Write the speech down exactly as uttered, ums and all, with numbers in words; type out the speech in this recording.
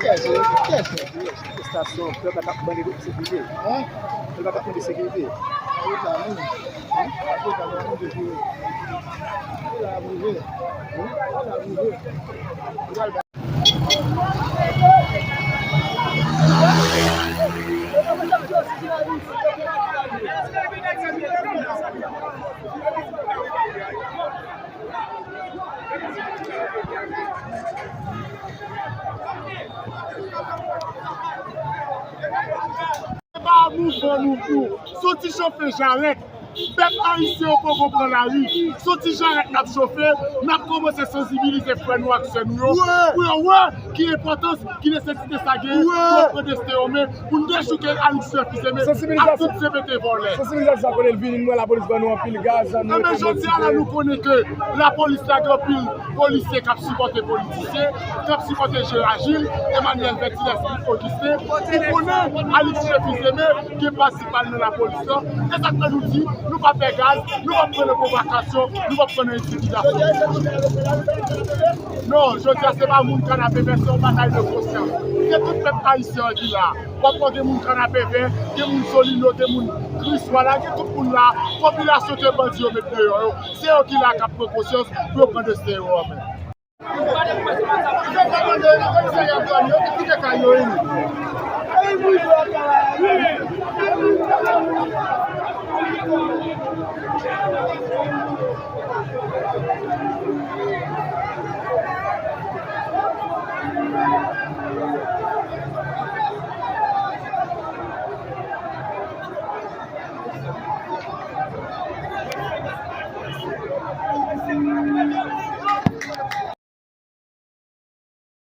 Kiyès, kiyès, kiyès estasyon pèp la k ap mande sekirite? Pèp la k ap mande sekirite. Se pa mouvman nou pou soti chofe jarèt. Pèp ayisyen yo poko pran lari. Soti jarèt n ap chofe, n ap kòmanse sansibilize frè nou ak sè nou yo pou yo wè ki enpòtans, ki nesesite sa gen pou yo pran desten yo men, pou n dechouke Alix Jeffrey Zeme ak tout C P T vòlè. Sansibilizasyon sa kote l vini, nou wè lapolis ban nou anpil gaz, nou... Ebyen, jodi a la, nou konnen ke lapolis la gen anpil polisye k ap sipòte politisyen, k ap sipòte Gérard Gilles, Emmanuel Bertilès, Augustin. Ou konnen Alix Jeffrey Zeme gen pati pa l nan lapolis la. E sa k fè nou di, nou p ap fè gaz, nou p ap pran nan pwovokasyon, nou p ap pran nan entimidasyon. Non, jodi a se pa moun Kanapevè, se yon batay de konsyans. Se tout pèp ayisyen an ki la. W ap wè gen moun Kanapevè, gen moun Solino, gen moun Kriswa la, gen tout moun la. Popilasyon ke bandi yo met deyò yo, se yo ki la k ap pran konsyans pou yo pran desten yo an men.